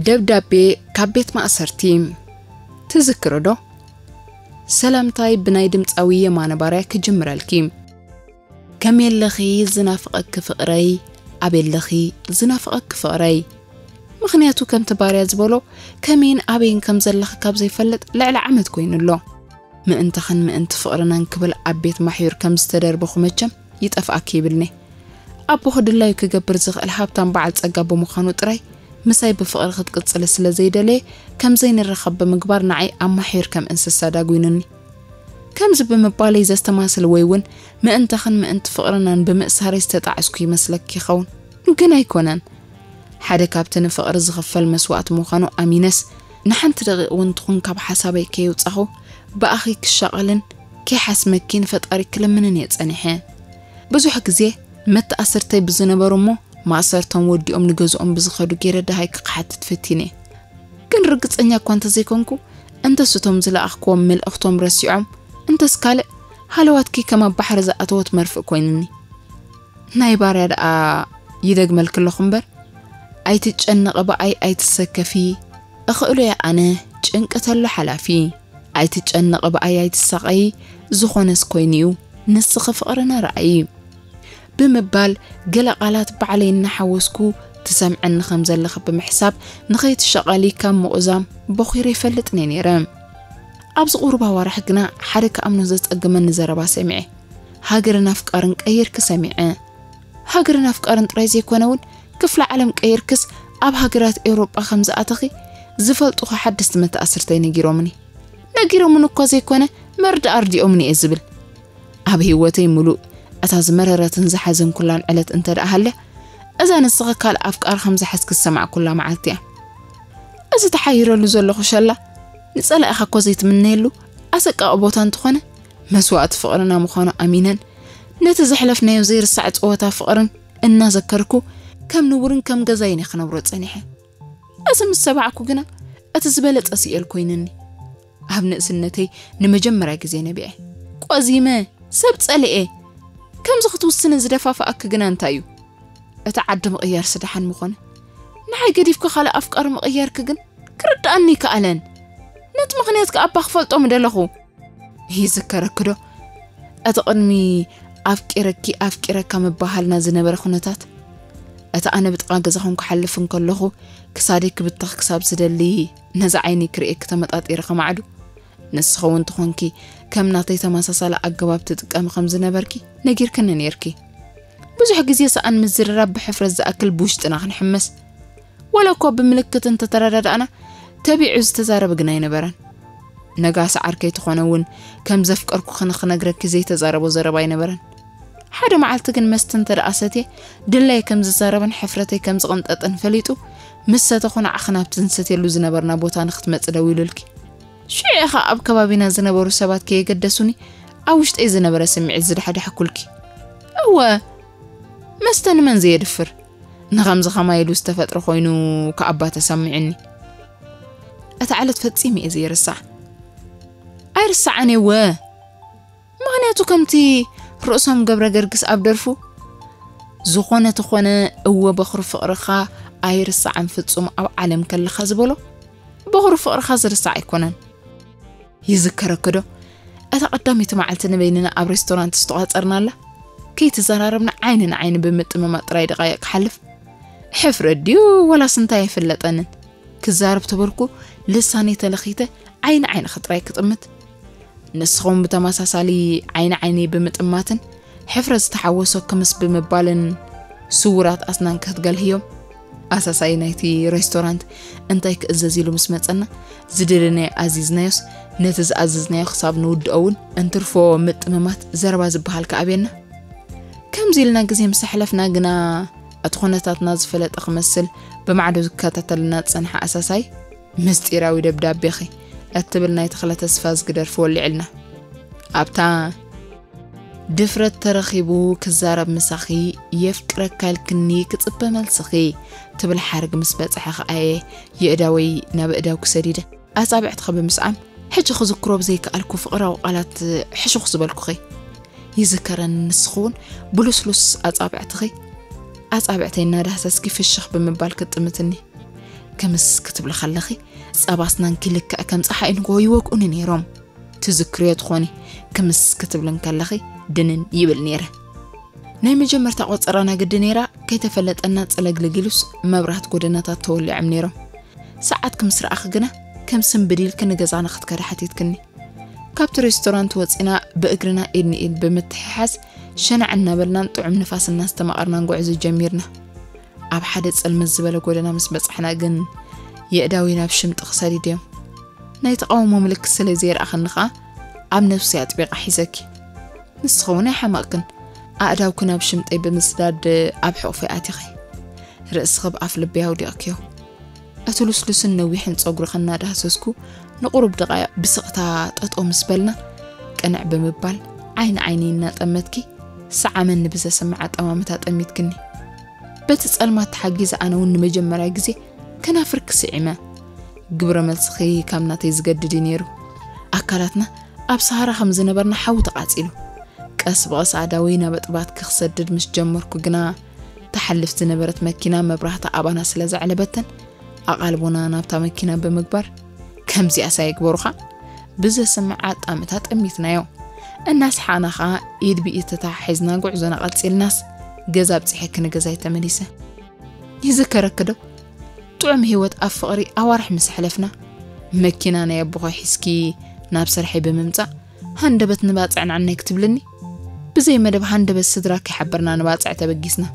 ደብዳቤ ካብ ቤት ማእሰርቲ። ትዝክሪ ዶ? ሰላምታይ ብናይ ድምጻዊ የማነ ባርያ ክጅምረልኪ። ከመይ ኣለኺ ዝናፍቐኪ ፍቕረይ? ኣበይ ኣለኺ ዝናፍቐኪ ፍቕረይ? ምኽንያቱ ከምቲ ባርያ ዝበሎ፣ ከመይን ኣበይን ከም ዘለኺ ካብ ዘይፈልጥ ልዕሊ ዓመት ኮይኑ ኣሎ። ምእንታኽን ምእንቲ ፍቕርናን ክብል ኣብ ቤት ማሕዩር ከም ዝተደርበኹ መቸም ይጠፍኣኪ ይብልኒ። ኣቦኺ ድላዩ ክገብር ዝኽእል ሃብታም በዓል ጸጋ ብምዃኑ ጥራይ፣ ምሳይ ብፍቕሪ ክትቅጽሊ ስለ ዘይደለየ፣ ከም ዘይንራኸብ ብምግባር ንዓይ ኣብ ማሕዩር ከም እንስሳ ዳጒኑኒ። ከምዚ ብምባለይ ዘስተማስል ወይ እውን ምእንታኽን ምእንቲ ፍቕርናን ብምእሳረይ ዝተጣዕስኩ ይመስለኪ ይኸውን፣ ግን ኣይኮነን። ሓደ ካብቲ ንፍቕሪ ዝኽፈል መስዋእቲ ምዃኑ ኣሚነስ፣ ንሓንቲ ደቂቕ እውን ትኹን ካብ ሓሳበይ ከየውጻኹ፣ ብኣኺ ክሻቐልን ከይሓስመኪ ንፈጣሪ ክልምንን እየ ጸኒሐ። ብዙሕ ግዜ መተኣስርተይ ብዝነበሩ እሞ፣ ማእሰርቶም ወዲኦም ንገዝኦም ብዝኸዱ ገይረ ደሃይኪ ክሓትት ፈቲነ። ግን ርግጸኛ እኳ እንተዘይኮንኩ፣ እንተስ እቶም ዝለኣኽክዎም መልእኽቶም ረሲዖም፣ እንተስ ካልእ፣ ሃለዋትኪ ከም ኣብ ባሕሪ ዝኣተወት መርፍእ ኮይኑኒ። ናይ ባርያ ደኣ ይደግመልኪ ኣለኹ እምበር፣ ኣይትጨነቒ ብኣይ ኣይትሰከፊ፣ እኽእሎ እየ ኣነ፣ ጭንቂ ተሎ ሓላፊ። ኣይትጨነቒ ብኣይ ኣይትሳቐዪ፣ ዝኾነስ ኮይኑ'ዩ፣ ንስኺ ፍቕርና ረኣዪ። ብምባል ገለ ቃላት ባዕለይ እናሓወስኩ ትሰምዐኒ ከም ዘለኺ ብምሕሳብ ንኸይትሻቐሊ ካብ ምቑዛም ቦኺረ ይፈልጥን እየ ነይረ። ኣብዚ ቁሩብ ኣዋርሕ ግና ሓደ ክኣምኖ ዘጸግመኒ ዘረባ ሰሚዐ። ሃገርን ኣፍቃርን ቀይርኪ ሰሚዐ። ሃገርን ኣፍቃርን ጥራይ ዘይኮነ እውን ክፍለ ዓለም ቀይርክስ ኣብ ሃገራት ኤውሮጳ ከም ዝኣተኺ ዝፈልጡኺ ሓደስቲ መተኣስርተይ ነጊሮምኒ። ነጊሮምን እኳ ዘይኮነ መርድእ ኣርዲኦምኒ እየ ዝብል። ኣብ ህይወተይ ምሉእ እታ ዝመረረትን ዝሓዘንኩላን ዕለት እንተ ደኣ ሃልያ፣ እዛ ንስኺ ካልእ ኣፍቃሪ ከም ዝሓዝኪ ዝሰማዕኩላ መዓልቲ እያ። እዚ ተሓይረሉ ዘለኹ ሸላ፣ ንጸላኢኻ እኮ ዘይትምነየሉ ኣሰቃቒ ቦታ እንተኾነ፣ መስዋእቲ ፍቕርና ምዃኑ ኣሚነን፣ ነቲ ዘሕለፍናዮ ዘይርሳዕ ጸወታ ፍቕርን እናዘከርኩ፣ ከም ንቡርን ከም ገዛይን እየ ክነብሮ ጸኒሐ። እዚ ምስ ሰማዕኩ ግና፣ እቲ ዝበለጸ ስኢኤል ኮይኑኒ። ኣብ ንእስነተይ ንመጀመርያ ግዜ ነቢዐ። ቆዚመ፣ ሰብ ጸሊኤ። ከምዚ ክትውስኒ ዝደፋፍኣኪ ግና እንታይ እዩ? እቲ ዓዲ ምቕያርሲ ደሓን ምኾነ። ንዓይ ገዲፍኪ ካልእ ኣፍቃሪ ምቕያርኪ ግን ክርድኣኒ ኣይከኣለን። ነቲ ምኽንያት ከኣ እባ ክፈልጦ ምደለኹ። ይዝከረኪ ዶ? እቲ ቅድሚ ኣፍቂረኪ፣ ኣፍቂረካ ምበሃልና ዝነበረ ኩነታት? እቲ ኣነ ብጥቓ ገዛኹም ክሓልፍ እንከለኹ ክሳደይ ክብተኽ ክሳብ ዝደሊ ነዚ ዓይነይ ክርእየኪ ተመጣጢረ ከማዕዱ። ንስኺ እውን ትኾንኪ ከም ናተይ ተመሳሳሊ ኣገባብ ትጥቀሚ ከም ዝነበርኪ ነጊርክኒ ነይርኪ። ብዙሕ ግዜ ሰኣን ምዝርራብ ብሕፍረት ዝኣክል ብውሽጥና ክንሕመስ፣ ወላ እኳ ብምልክት እንተተረዳዳእና፣ ተቢዑ ዝተዛረበ ግን ኣይነበረን። ነጋሲ ዓርከይ ትኾነ እውን ከም ዘፍቀርኩ ክን-፣ ክነግረኪ ዘይተዛረቦ ዘረባ ኣይነበረን። ሓደ መዓልቲ ግን መስተ እንተ ደኣ ሰትየ፣ ድላየ ከም ዝዛረብን ሕፍረተይ ከም ዝቕንጠጥን ፈሊጡ፣ ምስ ሰተኹ ንዓኺ ናብቲ ንሰትየሉ ዝነበርና ቦታ ንክትመጺ ደዊሉልኪ። ሽዑ ኢኻ ኣብ ከባቢና ዝነበሩ ሰባት ከየገደሱኒ፣ ኣብ ውሽጠይ ዝነበረ ስምዒት ዝዳሕዳሕኩልኪ። እወ፣ መስተ ንመን ዘየድፍር? ንኸምዚ ኸማይ ኢሉ ዝተፈጥረ ኮይኑ ከኣባ ተሰሚዑኒ። እታ ዕለት ፈጺመ እየ ዘይርስዓ። ኣይርስዓን እየ እወ። ምኽንያቱ ከምቲ ርእሶም ገብረ ገርግስ ኣብ ደርፉ፣ ዝኾነ ተኾነ እወ በኹሪ ፍቕርኻ ኣይርሳዕን ፍጹም ኣብ ዓለም ከለኻ ዝበሎ፣ በኹሪ ፍቕርኻ ዝርሳዕ ኣይኮነን። ይዝከረኪ ዶ? እታ ቀዳመይቲ መዓልቲ ንበይንና ኣብ ሬስቶራንት ዝተቋጸርናላ፣ ከይተዘራረብና ዓይኒ ንዓይኒ ብምጥምማጥ ጥራይ ደቓይቕ ክሓልፍ። ሕፍረት ድዩ ወላስ እንታይ ኣይፍለጠንን። ክዛረብ ተበልኩ፣ ልሳነይ ተለኺተ ዓይኒ ዓይንኺ ጥራይ ክጥምት። ንስኹም ብተመሳሳሊ ዓይኒ ዓይነይ ብምጥማትን ሕፍረት ዝተሓወሶ ክምስ ብምባልን ስዉራት ኣስናን ክትገልህዮም። ኣሳሳይ ናይቲ ሬስቶራንት እንታይ ክእዘዝ ኢሉ ምስ መጸና፣ ዝደለናዮ ኣዚዝናዮስ፣ ነቲ ዝኣዘዝናዮ ክሳብ ንውድኦ እውን እንትርፎ ምጥምማት ዘረባ ዝበሃል ከኣብየና። ከምዚ ኢልና ግዜ ምስ ኣሕለፍና ግና፣ እቲ ኩነታትና ዝፈለጠ ክመስል ብማዕዶ ዝከታተልና ዝጸንሐ ኣሳሳይ፣ ምስጢራዊ ደብዳቤኺ እትብል ናይ ተኽለ ተስፋዝጊ ደርፊ ወሊዕልና። ኣብታ ድፍረት ተረኺቡ ክዛረብ ምሳኺ፣ የፍቅረካ ኢልክኒ ክጽበ መልስኺ ትብል ሓረግ ምስ በጽሐ ከኣ'የ የእዳወይ ናብ ኣእዳውኪ ሰዲደ። ኣጻብዕትኺ ብምስዓም፣ ሕጂ ክዝክሮ ብዘይከኣልኩ ፍቕራዊ ቃላት ሕሹኽ ዝበልኩኺ። ይዝከረኒ ንስኺ እውን ብልስሉስ ኣጻብዕትኺ፣ ኣጻብዕተይ እናዳህሰስኪ ፍሽኽ ብምባል ክትጥምትኒ። ክምስ ክትብሊ ከለኺ ጸባስናን ክልክዕ ከም ጸሓይ ንጎ ይወቅኡኒ ነይሮም። ትዝክርዮ ትኾኒ፣ ክምስ ክትብልን ከለኺ ድንን ይብል ነይረ። ናይ መጀመርታ ቆጸራና ግዲ ነይራ፣ ከይተፈለጠና ጸለግለግ ኢሉስ መብራት ጎደናታት ተወሊዖም ነይሮም። ሰዓት ክምስ ረኣኺ ግና ከም ስምብድ ኢልኪ ንገዛና ክትከዲ ሓቲትክኒ። ካብቲ ሬስቶራንት ወጺና ብእግርና ኢድ ንኢድ ብምትሕሓዝ ሸናዕ እናበልናን ጥዑም ንፋስ እናስተማቐርናን ጉዕዞ ጀሚርና። ኣብ ሓደ ጽልምት ዝበለ ጎደና ምስ በጻሕና ግን የእዳዊ ናብ ሽምጥኺ ሰዲደዮም። ናይ ተቓውሞ ምልክት ስለ ዘየርኣኽኒ ኸኣ ኣብ ነፍሲ ኣጥቢቓ ሒዘኪ። ንስኺ እውን ኣይሓመቕክን። ኣእዳውኪ ናብ ሽምጠይ ብምስዳድ ኣብ ሕቑፈይ ኣቲኺ። ርእስኺ ብኣፍ ልበይ ኣውዲቕክዮ። እቲ ልስሉስን ነዊሕን ጸጉርኺ እናዳህሰስኩ ንቑሩብ ደቓይቕ ብስቕታ ጠጠው ምስ በልና ቅንዕ ብምባል ዓይኒ ዓይነይ እናጠመትኪ ሰዓመኒ ብዘስምዕ ኣጠማምታ ጠሚትክኒ። በቲ ጸልማት ተሓጊዘ ኣነ እውን ንመጀመርያ ግዜ ከናፍርኪ ስዒመ። ግብረ መልስኺ ካብ ናተይ ዝገድድ እዩ ነይሩ። ኣካላትና ኣብ ሰሃራ ከም ዝነበርና ሓዊ ተቓጺሉ። ቀስ ብቐስ ኣእዳወይ ናብ ኣጥባትኪ ክሰድድ ምስ ጀመርኩ ግና ትሓልፍ ዝነበረት መኪና መብራህታ ኣባና ስለ ዘዕለበተን ኣቓልቦና ናብታ መኪና ብምግባር ከምዚኣስ ኣይግበሩኻ ብዘስምዕ ኣጣምታ ጠሚትናዮ። እናሰሓቕና ኸኣ ኢድ ብኢድ ተተሓሒዝና ጉዕዞና ቀጺልናስ ገዛ ኣብጺሐኪ ንገዛይ ተመሊሰ። ይዝከረኪ ዶ? ጥዑም ህይወት ኣብ ፍቕሪ ኣዋርሕ ምስ ኣሕለፍና፣ መኪና ናይ ኣቦኻ ሒዝኪ ናብ ስርሐይ ብምምጻእ፣ ሃንደበት ንባጽዕ ንዓናይ ክትብልኒ? ብዘይ መደብ ሃንደበት ስድራ ከይሓበርና ንባጽዕ ተበጊስና።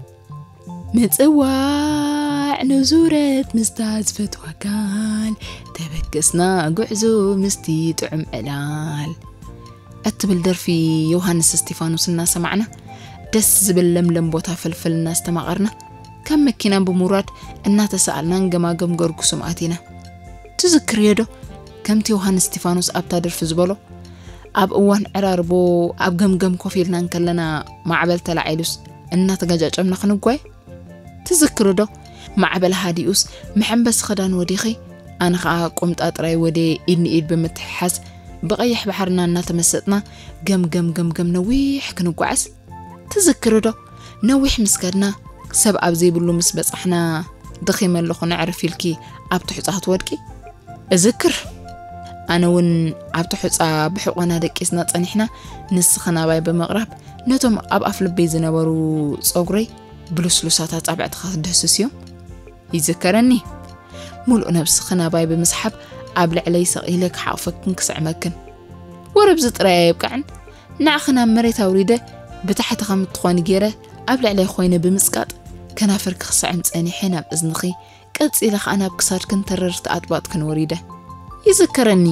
ምጽዋዕ ንዙረት ምስታ ዝፈትዋ ጋል፣ ተበገስና ጉዕዞ ምስቲ ጥዑም ዕላል። እትብል ደርፊ ዮሃንስ እስቲፋኖስ እናሰማዕና፣ ደስ ዝብል ለምለም ቦታ ፈልፈል እናስተማቐርና፣ ካብ መኪና ብምውራድ እናተሳኣልናን ገማግም ገርጉሱም ኣቲና። ትዝክርዮ ዶ? ከምቲ ዮሃንስ እስቲፋኖስ ኣብታ ደርፊ ዝበሎ፣ ኣብ እዋን ዕራርቦ ኣብ ገምገም ኮፍ ኢልና እንከለና ማዕበል ተላዒሉስ እናተጋጫጨምና ክንጓየ? ትዝክሪ ዶ? ማዕበል ሃዲኡስ መሐንበሲ ክዳን ወዲኺ፣ ኣነ ኸኣ ቁምጣ ጥራይ ወደ ኢድ ንኢድ ብምትሕሓዝ ብቐይሕ ባሕርና እናተመሰጥና ገምገም ገምገም ነዊሕ ክንጓዓዝ። ትዝክሪ ዶ? ነዊሕ ምስ ከድና ሰብ ኣብ ዘይብሉ ምስ በጻሕና ደኺመ ኣለኹ ነዕርፍ ኢልኪ ኣብ ትሑጻ ክትወድቂ እዝክር። ኣነ እውን ኣብቲ ሑጻ ብሕቖና ደቂስና ጸኒሕና፣ ንስኺ ናባይ ብምቕራብ ነቶም ኣብ ኣፍ ልበይ ዝነበሩ ጸጉረይ ብልስሉሳት ኣጻብዕትኻ ክትድህስስዮም ይዝከረኒ። ሙሉእ ነብስኺ ናባይ ብምስሓብ ኣብ ልዕለይ ሰቕ ኢለ ክሓቑፈክን ክስዕመክን። ወረ ብዚ ጥራይ ኣየብቅዕን፣ ንዓኺ ናብ መሬት ኣውሪደ ብታሕቲ ከም እትኾኒ ገይረ ኣብ ልዕለይ ኮይነ ብምጽቃጥ ከናፍርኪ ክስዕም ጸኒሐ ናብ እዝንኺ ቀጺለ ኸኣ ናብ ክሳድክን ተረርቲ ኣጥባጥክን ወሪደ። ይዝከረኒ፣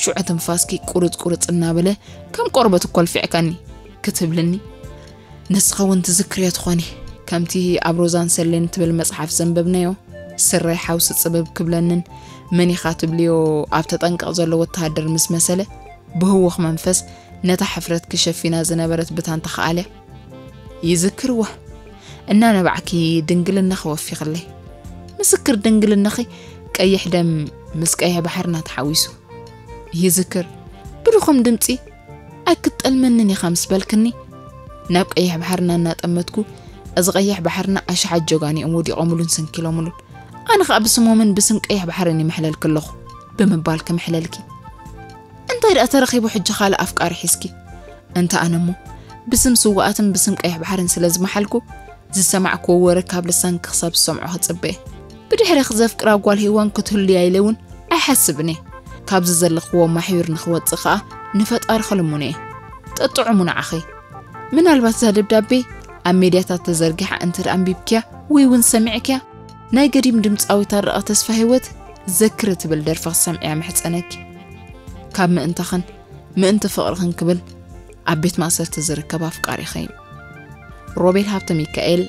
ሽዑ ትንፋስኪ ቁርጽ ቁርጽ እናበለ ከም ቆርበት እኮ ኣልፊዕካኒ ክትብልኒ። ንስኺ እውን ትዝክርዮ ትኾኒ፣ ከምቲ ኣብ ሮዛን ሰሌን ትብል መጽሓፍ ዘንበብናዮ፣ ስረይ ሓውሲ ጽብብ ክብለንን መን ኢኻ ትብልዮ ኣብ ተጠንቀቕ ዘሎ ወተሃደር ምስ መሰለ ብህውኽ መንፈስ ነታ ሕፍረትኪ ሸፊና ዝነበረት ብታን ተኸኣልያ። ይዝክርዋ። እናነባዕኪ ድንግልናኺ ወፊኽለይ። ምስክር ድንግልናኺ ቀይሕ ደም ምስ ቀይሕ ባሕርና ተሓዊሱ። ይዝክር። ብድኹም ድምጺ ኣይክትጠልመንን ኢኻ ምስ በልክኒ፣ ናብ ቀይሕ ባሕርና እናጠመትኩ፣ እዚ ቀይሕ ባሕርና ኣሽሓት ጀጋኑኦም ወዲቖምሉን ሰንኪሎምሉን። ኣነ ኸኣ ብስሞምን ብስም ቀይሕ ባሕርን ይምሕለልኪ ኣለኹ ብምባል ክምሕለልኪ። እንታይ ደኣ ተረኺቡ ሕጂ ካልእ ኣፍቃሪ ሒዝኪ? እንተ ኣነ እሞ ብስም ስውኣትን ብስም ቀይሕ ባሕርን ስለ ዝመሓልኩ፣ ዝሰማዕክዎ ወረ ካብ ልሳንኪ ክሳብ ዝሰምዖ ክጽበ። ብድሕሪኺ ዘፍቅራ ጓል ሄዋን ክትህሉያ ኢለ እውን ኣይሓስብን እየ። ካብዚ ዘለኽዎ ማሕዩር ንኽወጽእ ኸኣ ንፈጣሪ ክልምኖ እየ። ጥጥዑሙ ንዓኺ። ምናልባት እዛ ደብዳቤ ኣብ ሜድያታት ተዘርጊሓ እንተ ደኣ ኣንቢብክያ ወይ እውን ሰሚዕክያ፣ ናይ ገዲም ድምጻዊት ኣረቐ ተስፋ ህይወት ዘክሪ ትብል ደርፊ ክትሰምዕያ ምሕጸነኪ። ካብ ምእንታኽን ምእንቲ ፍቕርኽን ክብል ኣብ ቤት ማእሰርቲ ዝርከብ ኣፍቃሪኺ እዩ። ሮቤል ሃብተ ሚካኤል፣